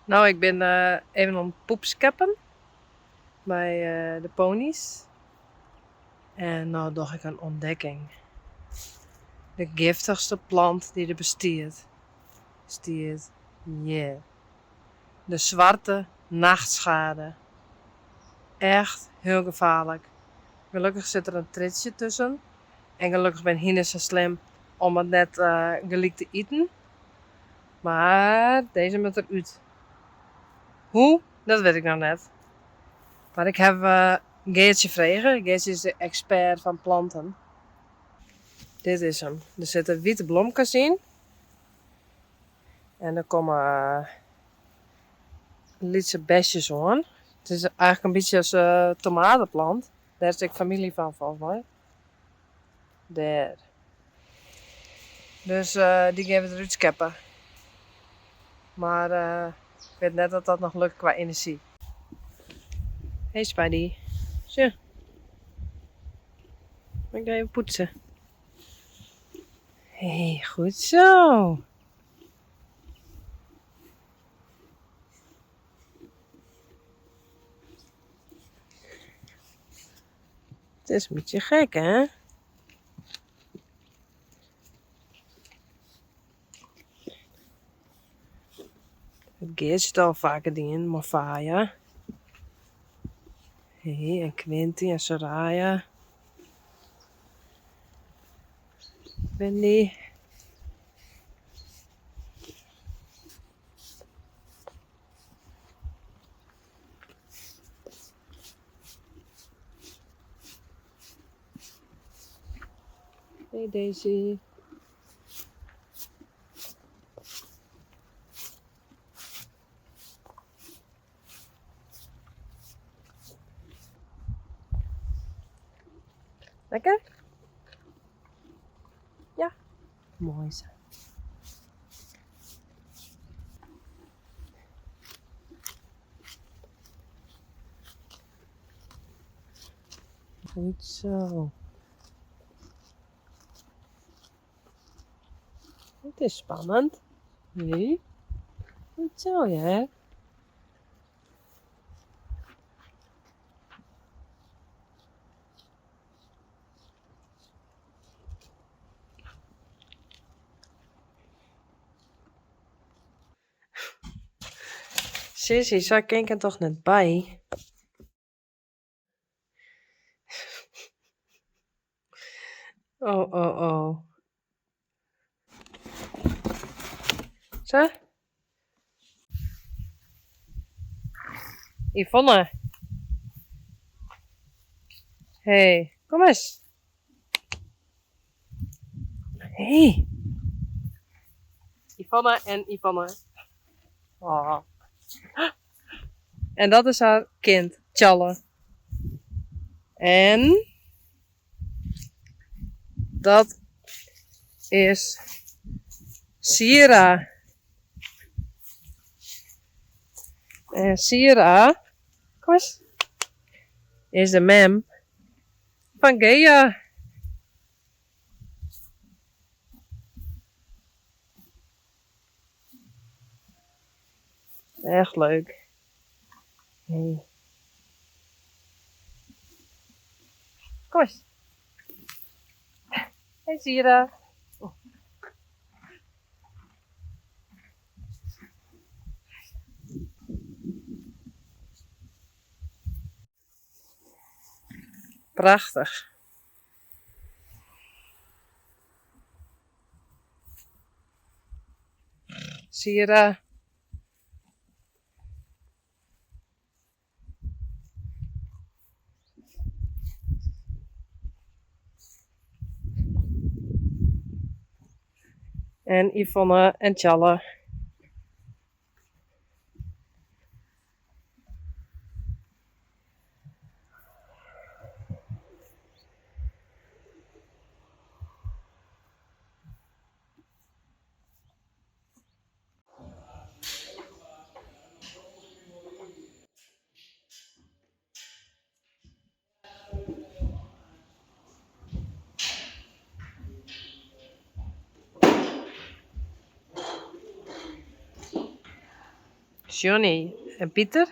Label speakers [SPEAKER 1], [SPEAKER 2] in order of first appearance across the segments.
[SPEAKER 1] No, ik bin even oan it poepskeppen mei de pony's. En no doch ik in ûntdekking. De giftichste plant dy't der bestiet, stiet hjir. De swarte nachtschade. Echt hiel gefaarlik. Gelokkich sit der in triedsje tusken. En gelokkich binne hynders sa slim om it net gelyk te iten. Mar dizze moat der út. Hoe? Dat wit ik noch net. Mar ik haw Geartsje frege. Geartsje is de ekspert fan planten. Dit is him. Der sitte wite blomkes yn. En der komme lytse besjes oan. It is eigentlik in bytsje as tomateplant. Dêr is it ek famylje fan folgens my. Dêr. Dus dy gean we derút skeppe. Mar ik wit net oft dat noch lukt kwa enerzjy. Hey Spidey. Sjoch. Mei ik dy even poetse? Hey, goed zo. It is in bytsje gek, hè? It Geartsje it al faker dien mei Faya. Hey, en Quinty en Soraya. Wendy. Hey Daisy. Lekker? Ja, moai sa. Goed zo. Het is spannend. Nee. Goed zo, hè? Sissy, sa kin ik der toch net by? Oh, oh, oh. Sa? Yvonne. Hey, kom ris. Hey. Yvonne en Yvonne. Oh. En dat is har kind, Tjalle. En dat is Sira. En Sira, kom ris, is de mem fan Gea. Echt leuk. Hey. Kom ris. Hey Sira. Oh. Prachtich. Sira. En Yvonne en Tjalle. Johnny en Pieter.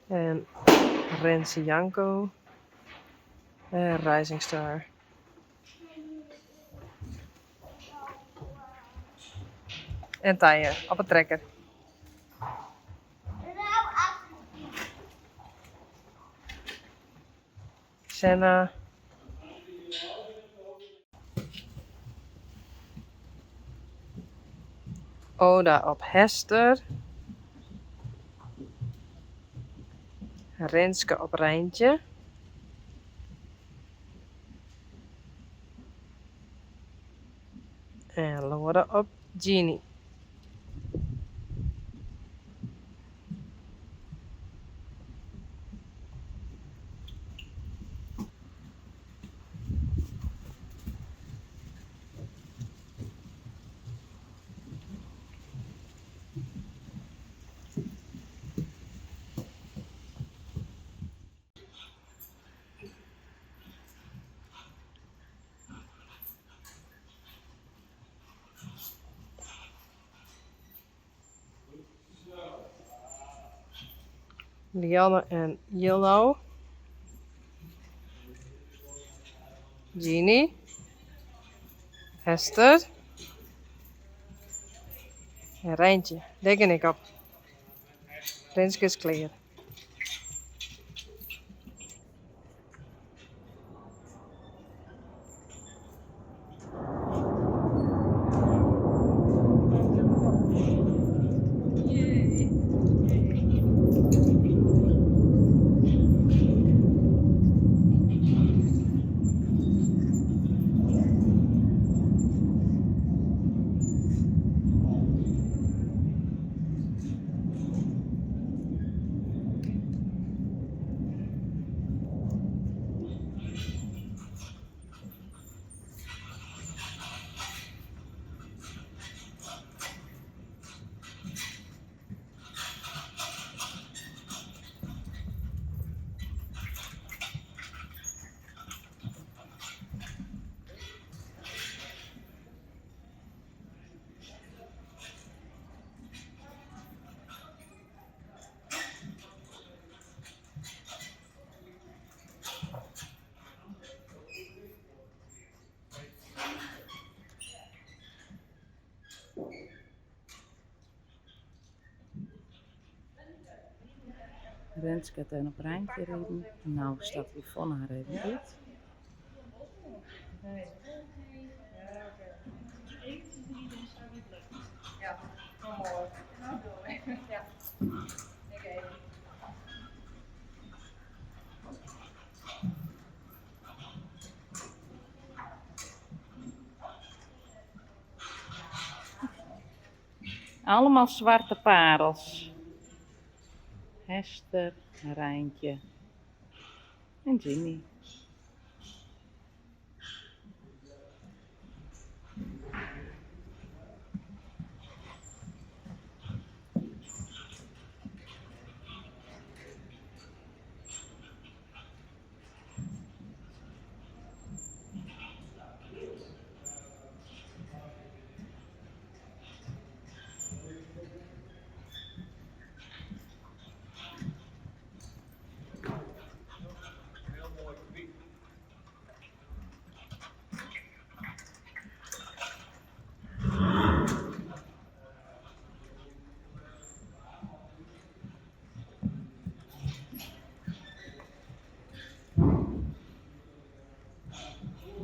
[SPEAKER 1] En Renze Janko. En Rising Star. En Tije op 'e trekker. Senna. Oda op Hester. Renske op Reintje. En Lore op Jeannie. Lianne en Jillo. Jeannie. Hester. En Reintje. Dêr gean ik op. Renske is klear.
[SPEAKER 2] Renske hat even op Reintje riden. No stapt Yvonne har even út. Allemaal zwarte parels. Hester, Reintje en Ginny.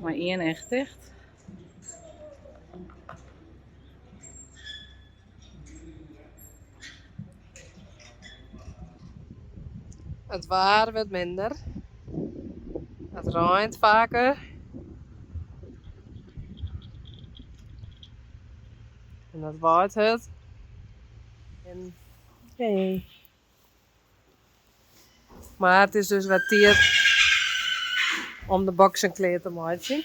[SPEAKER 2] Mei ien each ticht.
[SPEAKER 1] It waar wurdt minder. It reint faker. En it waait hurd. En hey. Mar it is dus wer tiid om de boksen klear te meitsjen.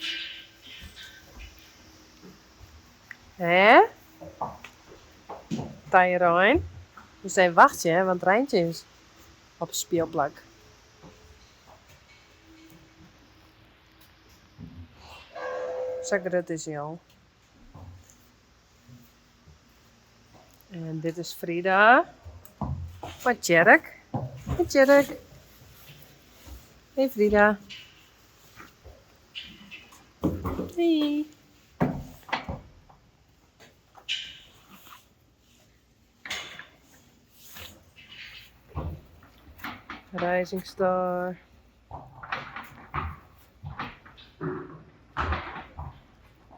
[SPEAKER 1] Hè? Tije Rein. Dus even wachtsje, want Reintje is op spylplak. Sa grut is hy al. En dit is Frida. Mei Tjerk. Hey Tjerk. Hey Frida. Hey. Rising Star.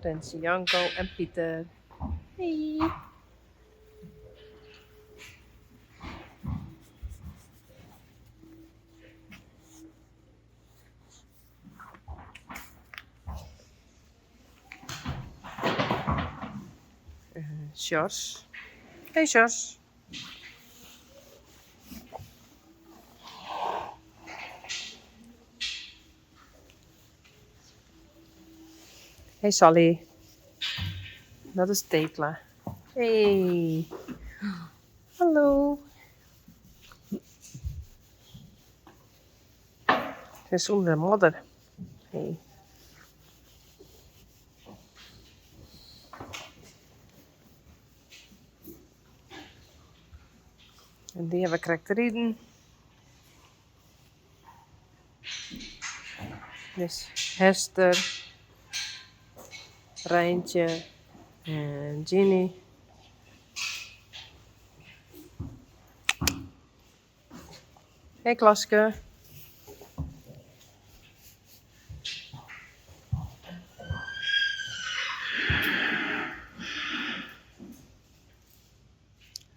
[SPEAKER 1] Renze Janko en Pieter. Hey. Sjors. Hey Sjors. Hey Sally. Dat is Thekla. Hey. Hallo. Se is ûnder de modder. Hey. En dy ha we krekt riden. Dus Hester, Reintje en Ginny. Hey Klaske.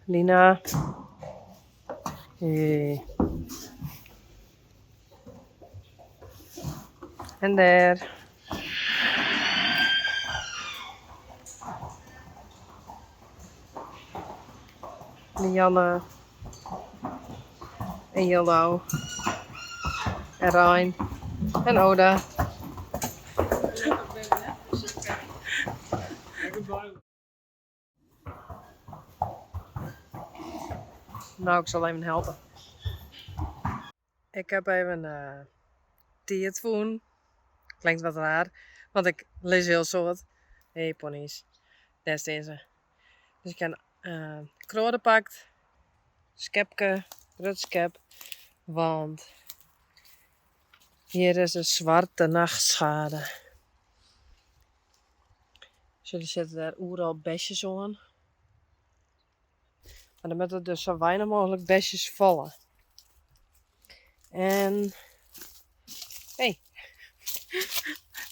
[SPEAKER 1] Lina. Hey. En dêr. Lianne. En Jildau. En Rein. En Oda. Nou, ik sil even helpe. Ik heb even tiid fûn. Klinkt wat raar, want ik lis hiel soad. Hey pony's, dêr stean se. Dus ik ha in kroade pakt, skepke, grut skep, want hjir is de swarte nachtschade. Sjoch, der sitte dêr oeral besjes oan. Mar dan moatte dus sa weinich mooglik besjes falle. En hey,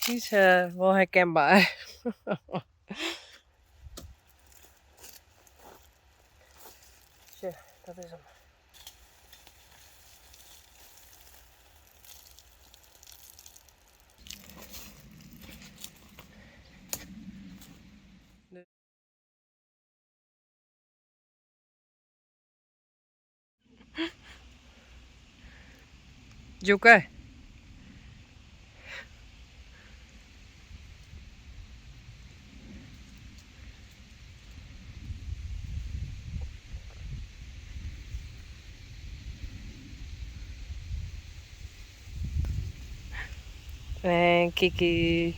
[SPEAKER 1] dy is wol herkenbaar. Sjoch, dat is him. Djoeke. En Kiki.